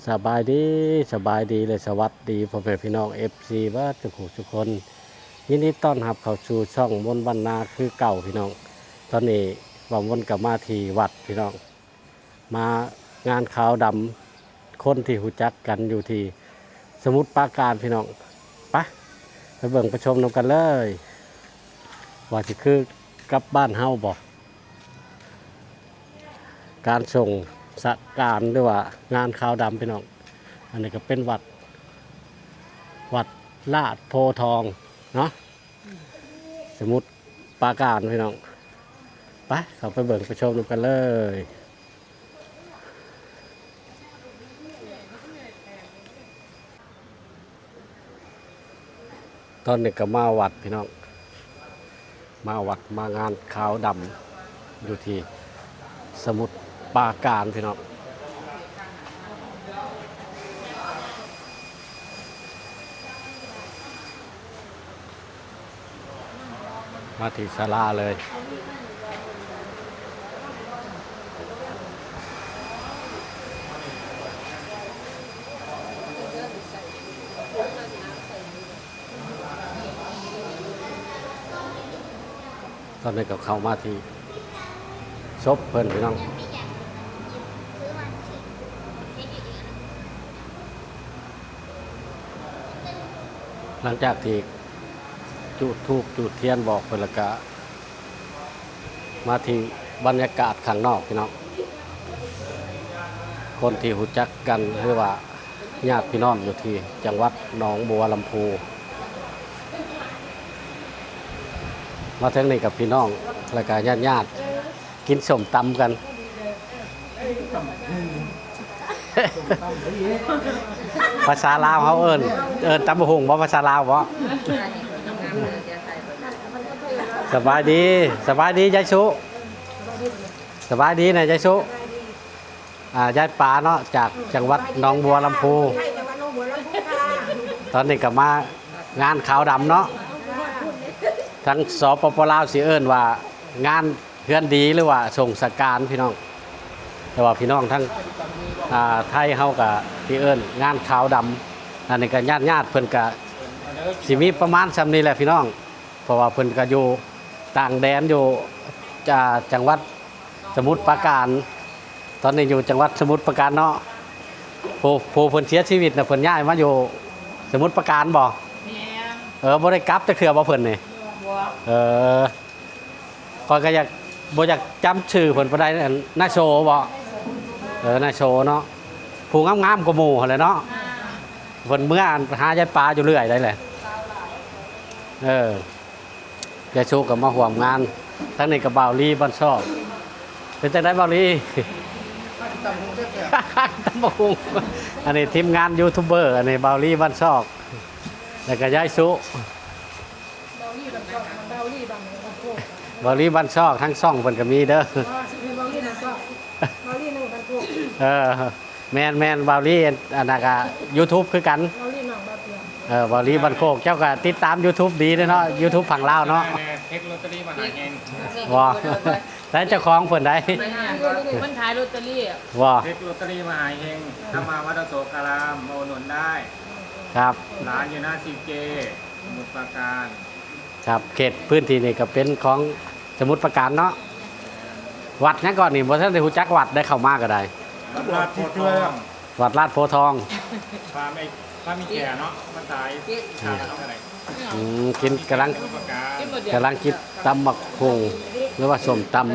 ສະບາຍດີ, ສະບາຍດີ ແລະ ສະຫວັດດີພໍ່ແມ່ພີ່ນ້ອງ ເອັຟຊີ ເບິດທຸກຜູ້ທຸກຄົນ. ຍິນດີຕ້ອນຮັບເຂົ້າສູ່ຊ່ອງມົນບ້ານນາຄືເກົ່າພີ່ນ້ອງ. ຕອນນີ້ບ່າວມົນກໍມາທີ່ວັດພີ່ນ້ອງ, ມາງານຂາວດຳ ຄົນທີ່ຮູ້ຈັກກັນຢູ່ທີ່ສະໝຸດປາການພີ່ນ້ອງ. ໄປ ໄປເບິ່ງໄປຊົມນຳກັນເລີຍ ວ່າຊິຄືກັບບ້ານເຮົາບໍ່? ການສົ່ງສະການ ຫຼືວ່າງານຂາວດຳພີ່ນ້ອງ. ອັນນີ້ກໍເປັນວັດ ວັດລາດໂພທອງເນາະ ສະໝຸດປາການພີ່ນ້ອງ. ໄປ ເຂົ້າໄປເບິ່ງໄປຊົມນຳກັນເລີຍ. ຕອນນີ້ກໍມາວັດພີ່ນ້ອງ, ມາວັດ ມາງານຂາວດຳຢູ່ທີ່ສະໝຸດປາການພີ່ນ້ອງ. ມາທີ່ສາລາເລີຍ. ຕອນນີ້ກໍເຂົ້າມາທີ່ສົບເພິ່ນພີ່ນ້ອງ. ຫຼັງຈາກທີ່ຈູດທູບຈູດທຽນບອກເພິ່ນແລ້ວກະ ມາທີ່ບັນຍາກາດຂ້າງນອກພີ່ນ້ອງ. ຄົນທີ່ຮູ້ຈັກກັນ ຫຼືວ່າຍາດພີ່ນ້ອງຢູ່ທີ່ຈັງຫວັດໜອງບົວລຳພູ. ມາເຖິງນີ້ກັບພີ່ນ້ອງ ແລ້ວກະຍາດໆ ກິນສົ້ມຕຳກັນ. ພາສາລາວເຮົາເອີ້ນ ເອີ້ນຕຳບັກຫຸ່ງບໍ່? ພາສາລາວບໍ່? ສະບາຍດີ, ສະບາຍດີຍາຍສຸ, ສະບາຍດີນະຍາຍສຸ. ອ່າ ຍາຍປາເນາະ ຈາກ ອືມ ຈັງຫວັດໜອງບົວລຳພູ. ໃຊ່ ຈັງຫວັດໜອງບົວລຳພູຄ່ະ. ຕອນນີ້ກໍມາງານຂາວດຳເນາະ. ທາງ ສປປ ລາວ ຊິເອີ້ນວ່າງານເຮືອນດີ ຫຼືວ່າສົ່ງສະການພີ່ນ້ອງ, ແຕ່ວ່າພີ່ນ້ອງທາງ ອ່າ ໄທເຮົາກໍຊິເອີ້ນງານຂາວດຳ. ອັນນີ້ກໍຍາດໆ ເພິ່ນກໍຊິມີປະມານຊ່ຳນີ້ແຫຼະພີ່ນ້ອງ, ເພາະວ່າເພິ່ນກໍຢູ່ຕ່າງແດນ ຢູ່ ອ່າ ຈັງຫວັດ ສະໝຸດປາການ. ຕອນນີ້ຢູ່ຈັງຫວັດສະໝຸດປາການເນາະ. ຜູ້ ຜູ້ເພິ່ນເສຍຊີວິດນະ ເພິ່ນຍ້າຍມາຢູ່ສະໝຸດປາການບໍ່? ແມ່ນ. ເອີ ບໍ່ໄດ້ກັບຈັກເທື່ອບໍ່ເພິ່ນນີ້? ບໍ່. ເອີ ຂ້ອຍກໍຢາກ ບໍ່ຢາກຈຳຊື່ເພິ່ນປານໃດ. ອັນ ນາໂຊບໍ່? ເອີ ນາໂຊເນາະ, ຜູ້ງາມໆກວ່າໝູ່ຫັ້ນແຫຼະເນາະ. ອ່າ ເພິ່ນເມືອຫາຍາຍປາຢູ່ເລື້ອຍໄດ໋ແຫຼະ. ເອີ ຍາຍສຸກໍມາຮ່ວມງານ, ທາງນີ້ກໍບ່າວລີບ້ານຊອກ. ເປັນຈັ່ງໃດບ່າວລີ? ຕຳບັກຫຸ່ງແຊບໆ. ຕຳບັກຫຸ່ງ. ອັນນີ້ທີມງານຢູທູບເບີ, ອັນນີ້ບ່າວລີບ້ານຊອກ ແລ້ວກໍຍາຍສຸ. ບ່າວລີບ້ານຊອກ, ບ່າວລີບ້ານຊອກ. ບ່າວລີບ້ານຊອກ ທາງຊ່ອງເພິ່ນກໍມີເດີ. ອໍ ຊື່ບ່າວລີບ້ານຊອກ, ບ່າວລີໜຶ່ງບ້ານໂຄກ. ເອີ ແມ່ນໆ ບ່າວລີ ອັນນັ້ນກະຢູທູບຄືກັນ. ບ່າວລີນ້ອງບ່າວຕຽງ. ເອີ ບ່າວລີບ້ານໂຄກ. ເຈົ້າກະຕິດຕາມຢູທູບດີເດ້ເນາະ, ຢູທູບຝັ່ງລາວເນາະ. ເພັດໂລຕາຣີມະຫາເຮັງ. ບໍ່ ໃຊ້ເຈົ້າຂອງເພິ່ນໃດ໋. ມັນຂາຍໂລຕາຣີ. ບໍ່ ເພັດໂລຕາຣີມະຫາເຮັງ, ທຳມະວັດອະໂສກາລາມ, ມາອຸດໜູນໄດ້. ຄັບ ຮ້ານຢູ່ໜ້າຊີເກ ສະໝຸດປາການ. ຄັບ ເຂດພື້ນທີ່ນີ້ກໍເປັນຂອງສະໝຸດປາການເນາະ. ວັດຫຍັງເກາະນີ້? ບໍ່ທັນໄດ້ຮູ້ຈັກວັດໄດ໋, ເຂົ້າມາກໍໄດ້. ວັດລາດໂພທອງ. ວັດລາດໂພທອງ. ພາແມ່ ພາແມ່ແກ່ເນາະ ມາຂາຍ. ອືມ ກິນ ກຳລັງ ກຳລັງກິນຕຳບັກຫຸ່ງ ຫຼືວ່າສົ້ມຕຳ.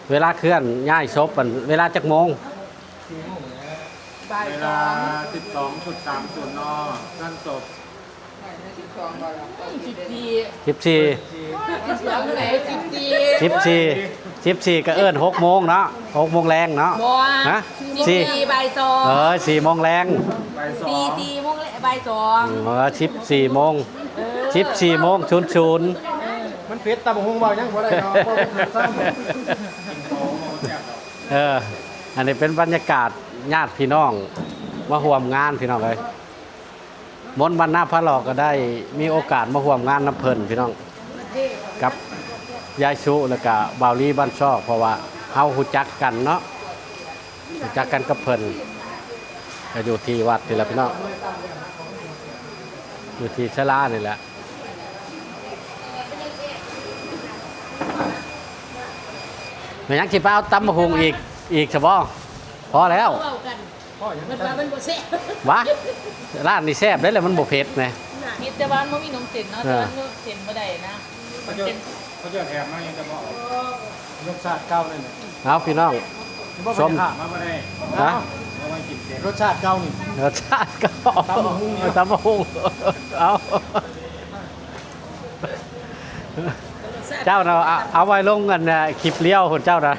ເວລາເຄື່ອນຍ້າຍສົບ ອັນ ເວລາຈັກໂມງ? ເວລາ ສິບສອງຈຸດສາມສູນ ນ ເຄື່ອນສົບ. ສິບສີ່ ສິບສີ່ ສິບສີ່ ສິບສີ່ ສິບສີ່ ກໍເອີ້ນຫົກໂມງເນາະ, ຫົກໂມງແລງເນາະ. ບໍ່ ຮະ? ສິບສີ່ ສີ່ ບ່າຍສອງ. ເອີ ສີ່ໂມງແລງ. ບໍ່າຍສອງ ສີ່ ສີ່ໂມງແລງ ບ່າຍສອງ. ເອີ ສິບສີ່ໂມງ ເອີ ສິບສີ່ໂມງສູນສູນ. ເອີ ມັນເຜັດ ຕຳບັກຫຸ່ງເວົ້າຫຍັງບໍ່ໄດ້ເນາະ. ເອີ ອັນນີ້ເປັນບັນຍາກາດຍາດພີ່ນ້ອງມາຮ່ວມງານພີ່ນ້ອງເອີຍ. ມົນບ້ານນາພາຫຼໍ່ກໍໄດ້ມີໂອກາດມາຮ່ວມງານນຳເພິ່ນພີ່ນ້ອງ, ກັບຍາຍສຸ ແລ້ວກະບ່າວລີບ້ານຊອກ, ເພາະວ່າ ເຮົາຮູ້ຈັກກັນເນາະ ຮູ້ຈັກກັນກັບເພິ່ນ ກໍຢູ່ທີ່ວັດນີ້ແຫຼະພີ່ນ້ອງ ຢູ່ທີ່ສາລານີ້ແຫຼະ. ແມ່ນຫຍັງຊິໄປເອົາຕຳບັກຫຸ່ງອີກ ອີກຊະບໍ? ພໍແລ້ວ ເວົ້າກັນ ເພິ່ນວ່າມັນບໍ່ແຊບ ວະ ຮ້ານນີ້ແຊບເດ້ ແລ້ວມັນບໍ່ເຜັດແດ່ ເຜັດແຕ່ວ່າມັນບໍ່ມີໜົມເສັ້ນເນາະ ເອີ ແຕ່ວ່າໜົມເສັ້ນບໍ່ໄດ້ນະ ເຂົາເຈົ້າ ເຂົາເຈົ້າແຖມມາຍັງຈະບໍ່ເອົາ ລົດຊາດເກົ່ານັ້ນແຫຼະ. ເອົາ ພີ່ນ້ອງ ບໍ່ ຊົມ ໄດ້ຖາມມາບໍ່ໄດ້ ຮະ ເອົາໄວ້ກິນເປັນ ລົດຊາດເກົ່ານີ້ ລົດຊາດເກົ່າ ຕຳບັກຫຸ່ງ ຕຳບັກຫຸ່ງ ເອົາ ເຈົ້ານະ ເອົາ ເອົາໄວ້ລົງອັນ ຄລິບລຽວພຸ້ນເຈົ້ານະ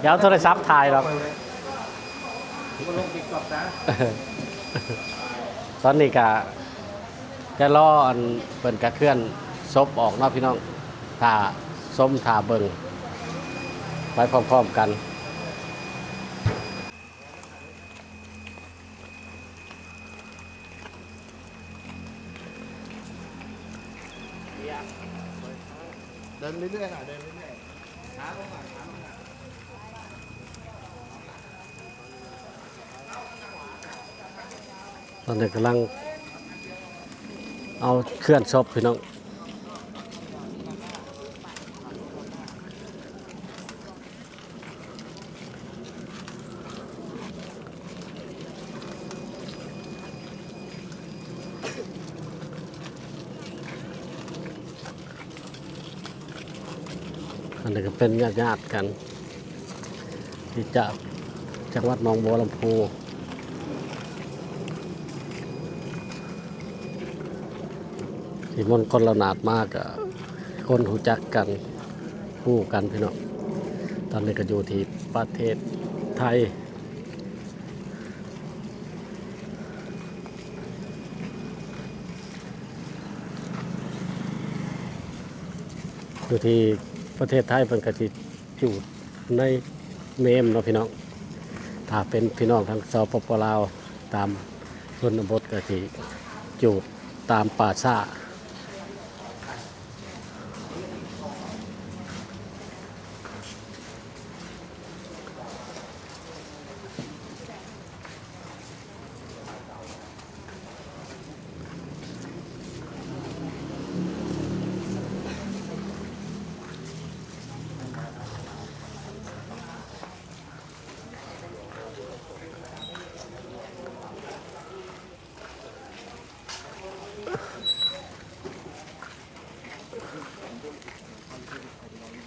ຢ່າເອົາໂທລະສັບຖ່າຍດອກ. ບໍ່ລົງ TikTok ຊະ. ຕອນນີ້ກະຈະລໍອັນເພິ່ນກະເຄື່ອນສົບອອກເນາະພີ່ນ້ອງ ຖ້າຊົມຖ້າເບິ່ງໄປພ້ອມໆກັນ. ເດີນເລື້ອຍໆ ຫາ ເດີນເລື້ອຍໆ ຫາລົງມາ ຫາລົງມາ. ຕອນນີ້ກຳລັງເອົາເຄື່ອນສົບພີ່ນ້ອງ ອັນນີ້ກໍເປັນຍາດໆກັນ ທີ່ຈາກຈັງຫວັດໜອງບົວລຳພູ ທີ່ມົນຄົນລະນາດມາກະຄົນຮູ້ຈັກກັນ ຮູ້ກັນພີ່ນ້ອງ. ຕອນນີ້ກໍຢູ່ທີ່ປະເທດໄທ ຢູ່ທີ່ປະເທດໄທເພິ່ນກໍຊິຈູດໃນເມມເນາະພີ່ນ້ອງ. ຖ້າເປັນພີ່ນ້ອງທາງ ສປປ ລາວ ຕາມຊົນນະບົດກໍຊິຈູດຕາມປ່າຊ້າ.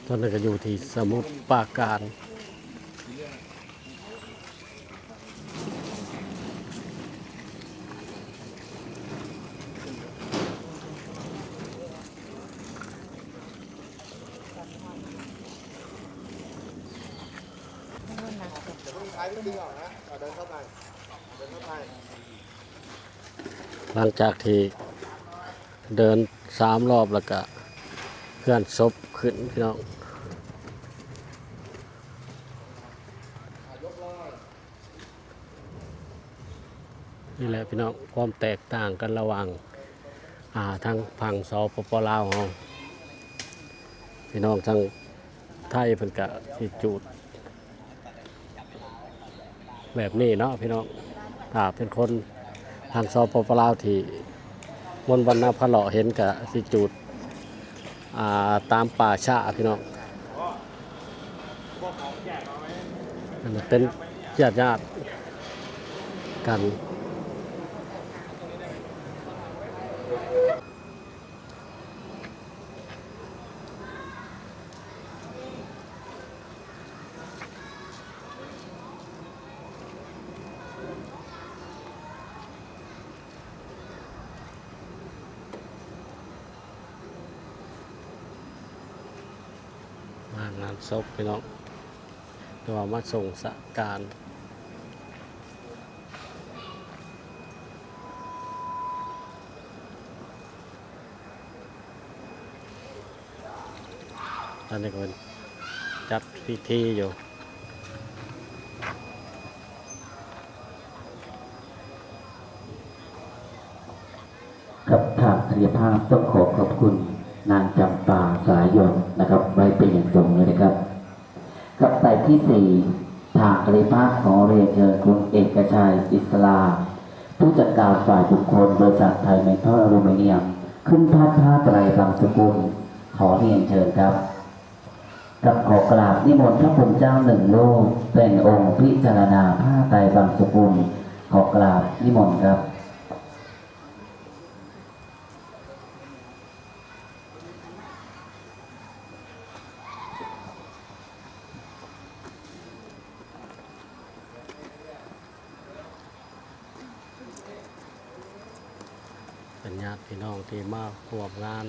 ຕອນນີ້ກໍຢູ່ທີ່ສະໝຸດປາການ. ຫຼັງຈາກທີ່ເດີນສາມລອບ ແລ້ວກະເຄື່ອນສົບຂຶ້ນພີ່ນ້ອງ. ນີ້ແຫຼະພີ່ນ້ອງ ຄວາມແຕກຕ່າງກັນລະຫວ່າງ ອ່າ ທາງຝັ່ງ ສປປ ລາວ ເຮົາ ພີ່ນ້ອງທາງໄທເພິ່ນກະຊິຈູດແບບນີ້ເນາະພີ່ນ້ອງ. ຖ້າເປັນຄົນທາງ ສປປ ລາວ ທີ່ມົນວັນນາພາເລາະເຫັນກະຊິຈູດ ອ່າ ຕາມປ່າຊ້າພີ່ນ້ອງ. ອັນນັ້ນເປັນຍາດໆກັນ. ມາງານສົບພີ່ນ້ອງ ຫຼືວ່າມາສົ່ງສະການ. ອັນນີ້ກໍເປັນຈັດພິທີຢູ່. ครับ ทางอริยภาพต้องขอขอบคุณนางจำปาสายหย่อนนะครับ ไว้เป็นอย่างสูงเลยนะครับ ກັບໄຕທີສີ່ ທາງກະລິພາກ ຂໍຮຽນເຊີນ ຄຸນເອກະໄຊ ອິດສະຫຼາ ຜູ້ຈັດການຝ່າຍບຸກຄົນ ບໍລິສັດໄທແມັງໂທອາລູມິນຽມ ຂຶ້ນພາດຜ້າໄຕຣບັງສຸກຸນ ຂໍຮຽນເຊີນຄັບ. ກັບຂໍກາບນິມົນພະຄຸນເຈົ້າໜຶ່ງຮູບ ເປັນອົງພິຈາລະນາຜ້າໄຕຣບັງສຸກຸນ ຂໍກາບນິມົນຄັບ. ເປັນຍາດພີ່ນ້ອງທີ່ມາຮ່ວມງານ.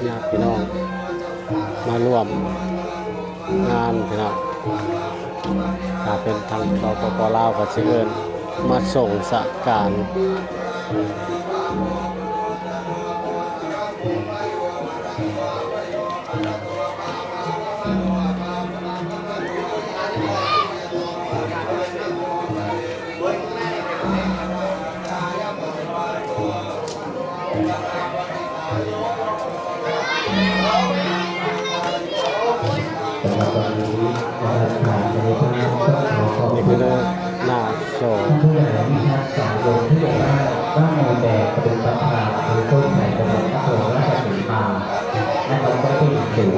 ຍາດພີ່ນ້ອງມາຮ່ວມງານພີ່ນ້ອງ ຖ້າເປັນທາງ ສປປ ລາວ ກໍຊິເອີ້ນມາສົ່ງສະການ. ນີ້ຄືໜ້າໂຊ. ທ່ານຜູ້ໃຫຍ່ວິຊາສາລົງ ທີ່ເປັນຫົວໜ້າ ດ້ານນາຍແບບປະຕິບັດງານ ໂດຍຕົ້ນໃສ ຈັງຫວັດນະຄອນລາຊະສີມາ ແລະ ຄອນເຊີນເຕີນສູງ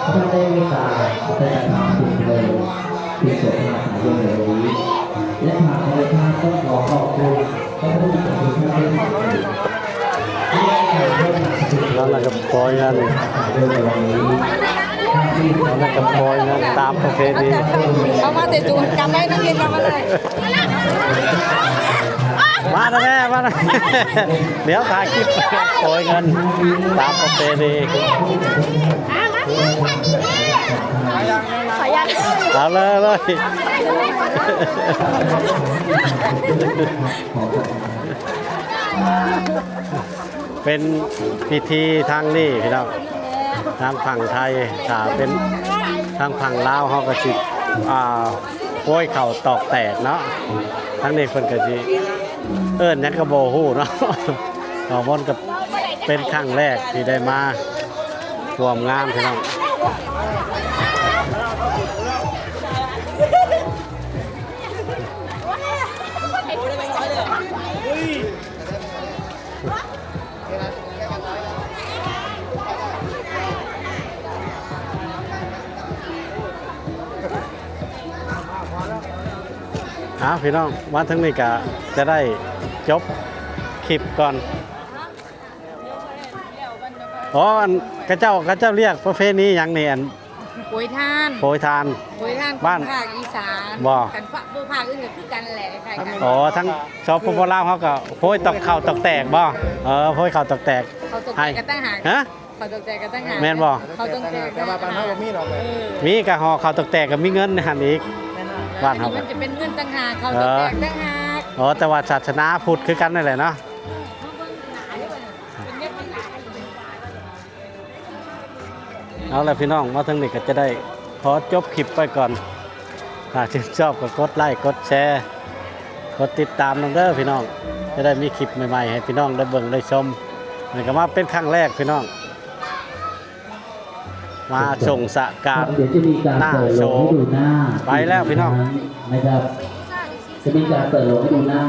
ທ່ານໄດ້ເມດຕາເປັນປະທານພິທີເປີດປີສອງພັນຊາວຫົກນີ້ ແລະ ທາງຄະນະທ່ານຕ້ອງຂໍຂອບຄຸນ ແລ້ວລະກະປ່ອຍອັນ ແລ້ວລະກະປ່ອຍອັນຕາມປະເພນີ. ເອົາມາແຕ່ຈູນ ກຳໄວ້ນັກຮຽນ ກຳໄວ້ເລີຍ. ມາແລ້ວແມ່ ມາແລ້ວ. ດຽວຖ່າຍຄລິບໂປຍເງິນຕາມປະເພນີ. ເອົາເລີຍ ເລີຍ. ເປັນພິທີທາງນີ້ພີ່ນ້ອງ ທາງຝັ່ງໄທ. ຖ້າເປັນທາງຝັ່ງລາວ ເຮົາກໍຊິ ອ່າ ໂປຍເຂົ້າຕອກແຕກເນາະ. ທາງນີ້ເພິ່ນກໍຊິເອີ້ນຫຍັງກໍບໍ່ຮູ້ເນາະ. ບ່າວມົນກໍເປັນຄັ້ງແລກທີ່ໄດ້ມາຮ່ວມງານພີ່ນ້ອງ. ເອົາ ພີ່ນ້ອງ ມາເຖິງນີ້ກະຈະໄດ້ຈົບຄລິບກ່ອນ. ອໍ ອັນ ເຂົາເຈົ້າ ເຂົາເຈົ້າລຽກປະເພນີຫຍັງນີ້? ອັນ ໂປຍທານ ໂປຍທານ ໂປຍທານ ບ້ານ ຂອງພາກອີສານບໍ? ຄັນພາກ ພວກພາກອື່ນກໍຄືກັນແຫຼະ ຄ້າຍໆກັນ. ອໍ ທາງ ສປປ ລາວ ເຮົາກໍໂປຍຕອກ ເຂົ້າຕອກແຕກບໍ? ເອີ ໂປຍເຂົ້າຕອກແຕກ ເຂົ້າຕອກແຕກກໍຕ່າງຫາກ. ຮະ? ເຂົ້າຕອກແຕກກໍຕ່າງຫາກ ແມ່ນບໍ? ເຂົ້າຕອກແຕກ ແຕ່ວ່າບ້ານເຮົາບໍ່ມີດອກ. ເອີ ມີກະຫໍ່ເຂົ້າຕອກແຕກກໍມີເງິນໃນຫັ້ນອີກ. ແມ່ນ ບ້ານເຮົາ ມັນຈະເປັນເງິນຕ່າງຫາກ ເຂົາ ເອີ ຈະແຕກຕ່າງຫາກ ອໍ ແຕ່ວ່າສາສະໜາພຸດຄືກັນນັ້ນແຫຼະເນາະ. ເອົາລະພີ່ນ້ອງ ມາເຖິງນີ້ກໍຈະໄດ້ຂໍຈົບຄລິບໄປກ່ອນ. ຖ້າຊື່ນຊອບກໍກົດໄລ້ ກົດແຊ ກົດຕິດຕາມນຳເດີພີ່ນ້ອງ ຈະໄດ້ມີຄລິບໃໝ່ໆ ໃຫ້ພີ່ນ້ອງໄດ້ເບິ່ງໄດ້ຊົມ. ນີ້ກໍມາເປັນຄັ້ງແລກພີ່ນ້ອງ ມາສົ່ງສະການ เดี๋ยวจะมีการเปิดโลงให้ดูหน้า ໜ້າໂຊ ໄປແລ້ວພີ່ນ້ອງ นะครับ จะมีการเปิดโลงให้ดูหน้า